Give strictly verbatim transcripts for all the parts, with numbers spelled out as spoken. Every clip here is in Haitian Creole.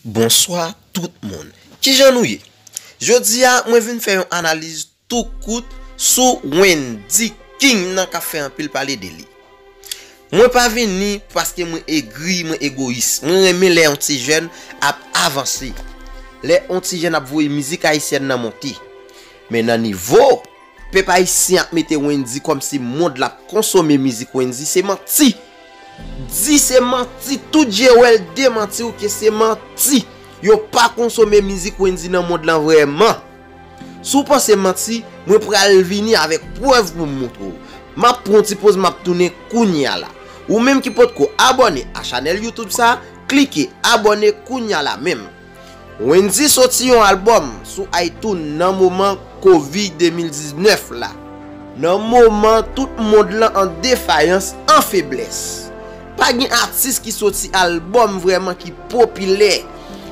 Bonswa tout moun. Kijan nou ye? Jodi a, mwen vin fè yon analiz tou kout sou Wendyy King nan k ap fè anpil pale de li. Mwen pa vini paske mwen egri, mwen egoyis. Mwen renmen lè yon ti jèn ap avanse. Lè yon ti jèn ap voye mizik ayisyèn nan monte. Men nan nivo pèp ayisyen ap mete Wendyy kòmsi mond la ap konsome mizik Wendyy, se manti. Di se manti, tout je wè l demanti w ke se manti. Yo pa konsome mizik Wendyy nan mond lan vrèman. Si w panse m manti, mwen pral vini avèk prèv pou m moutre w. M ap pran yon ti poz, m ap tounen kounye a la. Ou menm ki potko abòne a chanèl YouTube sa, klike abòne kounye a la menm. Wendyy soti yon albòm sou iTunes nan moman Covid de mil diznèf la. Nan moman tout mond lan an defayans, an feblès. Pa gen atis ki soti albòm vrèman ki popilè,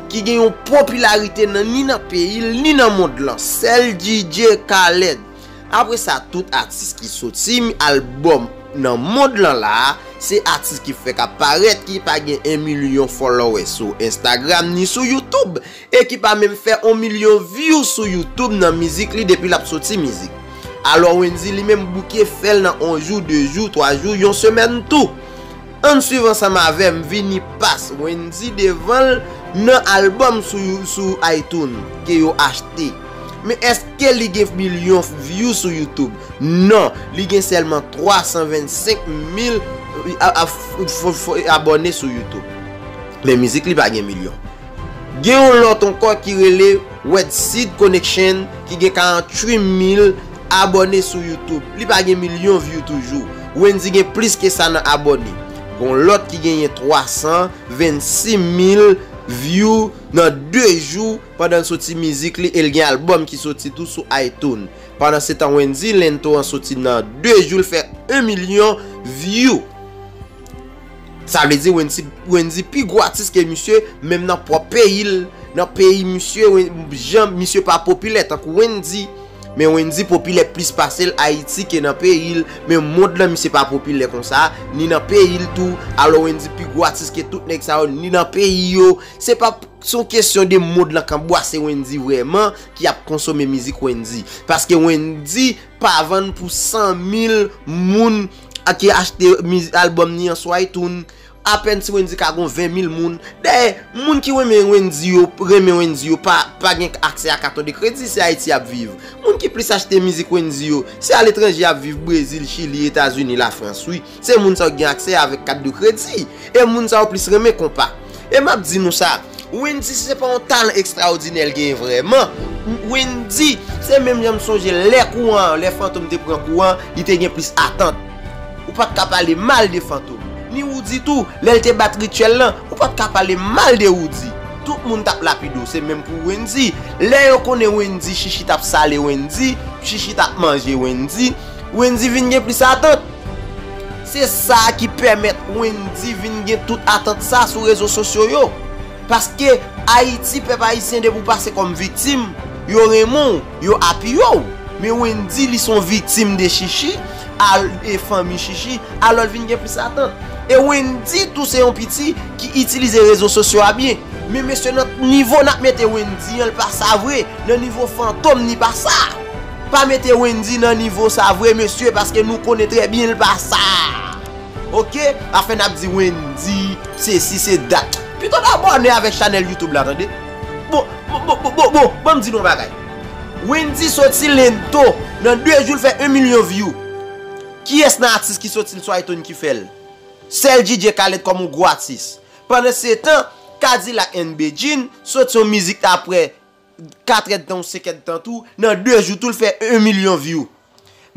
ki gen yon popilarite nan, ni nan peyi l, ni nan mond lan. Sèl D J Khaled. Apre sa, tout atis ki soti albòm nan mond lan la, se atis ki fèk ap parèt, ki pa gen yon milyon followers sou Instagram ni sou YouTube, e ki pa menm fè yon milyon view sou YouTube nan mizik li depi l ap soti mizik. Alò Wendyy li menm bouke fè l nan yon jou, de jou, twa jou, yon semèn tou. Ann swiv ansanm avè m, vini pas Wendyy devan l nan albòm sou, sou iTunes ke yo achte. Men èske li gen milyon view sou YouTube? Non, li gen sèlman twa san vennsenk mil a- a- f- f- abòne sou YouTube. Men mizik li pa gen milyon. Gen yon lòt ankò ki rele Red Seed Connection ki gen karanntuit mil abòne sou YouTube. Li pa gen milyon view toujou. Wendyy gen plis ke sa nan abòne. Gen yon lòt ki genyen twa san vennsis mil view nan de jou pandan l soti mizik li e l gen albòm ki soti tou sou iTunes. Pandan se tan Wendyy Lento an soti nan de jou l fè yon milyon view. Sa vle di Wendyy, Wendyy pi gwo atis ke misye, menm nan pwòp peyi l, nan peyi misye, Wen- jan misye pa popilè tankou Wendyy. Men Wendyy popilè plis pase l Ayiti ke nan peyi l. Men mond lan misye pa popilè konsa, ni nan peyi l tou. Alò Wendyy pi gwo atis ke tout nèg sa yo, ni nan peyi yo. Se pa, se yon kesyon de mond lan k anbwase Wendyy vrèman, ki ap konsome mizik Wendyy. Paske Wendyy pa vann pou san mil moun a ki achte miz- albòm ni an sou iTunes. Apèn si Wendyy ka gon ven mil moun. Dayè, moun ki renmen Wendyy yo, renmen Wendyy yo, pa, pa gen aksè a katon de kredi, se Ayiti y ap viv. Moun ki plis achte mizik Wendyy yo, se aletranje y ap viv, Brezil, Chili, Etazini, Lafrans, wi. Se moun sa yo ki gen aksè avèk kat de kredi. E moun sa yo plis renmen konpa. E m ap di nou sa, Wendyy se pa yon talan ekstraòdinè l genyen vrèman. Wendyy, se menm jan m sonje lè kouran, lè Fantom te pran kouran, li te gen plis atant. Ou pa t ka pale mal de Fantom. Ni Roody tou, lè l te bat Rituel lan, ou pa t ka pale mal de Roody. Tout moun t ap lapide w, se menm pou Wendyy. Lè yo konnen Wendyy, Chichi t ap sale Wendyy, Chichi t ap manje Wendyy, Wendyy vin gen plis atant. Se sa ki pèmèt Wendyy vin gen tout atant sa sou rezo sosyo yo. Paske Ayiti, pèp ayisyen, depi w pase kòm viktim, yo renmen w, yo apiye w. Men Wendyy, li se yon viktim de Chichi, al, e fanmi Chichi, alò l vin gen plis atant. E Wendyy tou se yon piti ki itilize rezo sosyo a byen. Men mesye, nan nivo n ap mete Wendyy an, l pa sa vre. Nan nivo Fantom, ni pa sa. Pa mete Wendyy nan nivo sa vre, mesye, paske nou konnen trè byen l pa sa. Oke? Afè n ap di Wendyy, sesi, se dat. Pito n abòne avèk chanèl YouTube la, tande. Bon, bon, bon, bon, bon, bon, ban m di nou yon bagay. Wendyy soti Lento, nan de jou l fè yon milyon view. Kiyès nan atis ki soti l sou iTunes ki fè l? Sèl D J Khaled kòm yon gwo atis. Pandan se tan, Kadilak and Bedjine soti yon mizik apre kat èdtan ou senk èdtan tou, nan de jou tou l fè yon milyon view.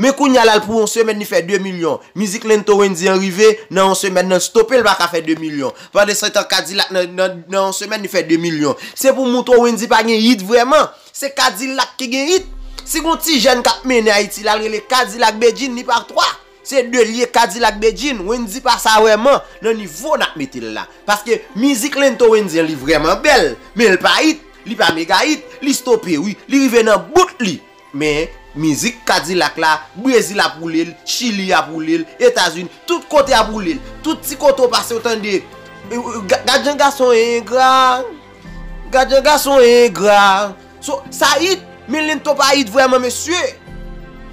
Men kounye a la l pou yon semèn li fè de milyon. Mizik Lento Wendyy an rive, nan yon semèn nan stope l pa ka fè de milyon. Pandan se tan Kadilak nan, nan, nan yon semèn li fè de milyon. Se pou moutre w Wendyy pa gen hit vrèman. Se Kadilak ki gen hit. Si gon ti jèn k ap mennen Ayiti la, l rele Kadilak Bedjine, li pa twa. Se de l ye, Kadilak Bedjine. Wendyy pa sa vrèman, nan nivo n ap mete l la. Paske mizik Lento Wendyy an li vrèman bèl, men l pa hit, li pa mega hit, li stope wi, li rive nan bout li. Men mizik Kadilak la, Brezil ap woule l, Chili ap woule l, Etazini, tout kote ap woule l. Tout ti kote w pase w tande. Ga- Gad jan gason engra. Gad jan gason engra. So, sa it, men Lento pa it vrèman, mesye.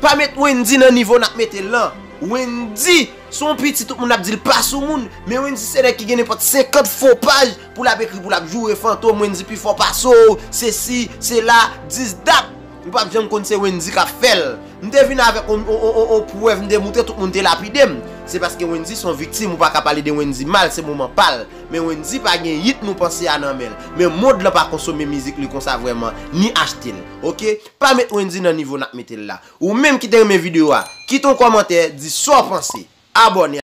Pa met Wendy nan nivo n ap mete l lan. Wendy se yon pitit tout moun ap di l pa sou moun, men Wendy se nèg ki gen nenpòt senkant fo paj pou l ap ekri, pou l ap joure fantom, Wendy pi fò pase w, sesi, sela, dis dat. Ou p ap janm konn se Wendy k ap fè l. M te vin avèk on, on, on, on, on prèv, m te moutre tout moun te lapide m. Se paske Wendy se yon viktim, ou pa ka pale de Wendy mal, se moman pa l. Men Wendy pa gen it nou panse a nan men l. Men mond lan pa konsome mizik li konsa vrèman, ni achte l. Oke? Pa met Wendy nan nivo n ap mete l la. Ou menm ki te renmen videyo a, kite yon kòmantè, di sa w panse. Abòne.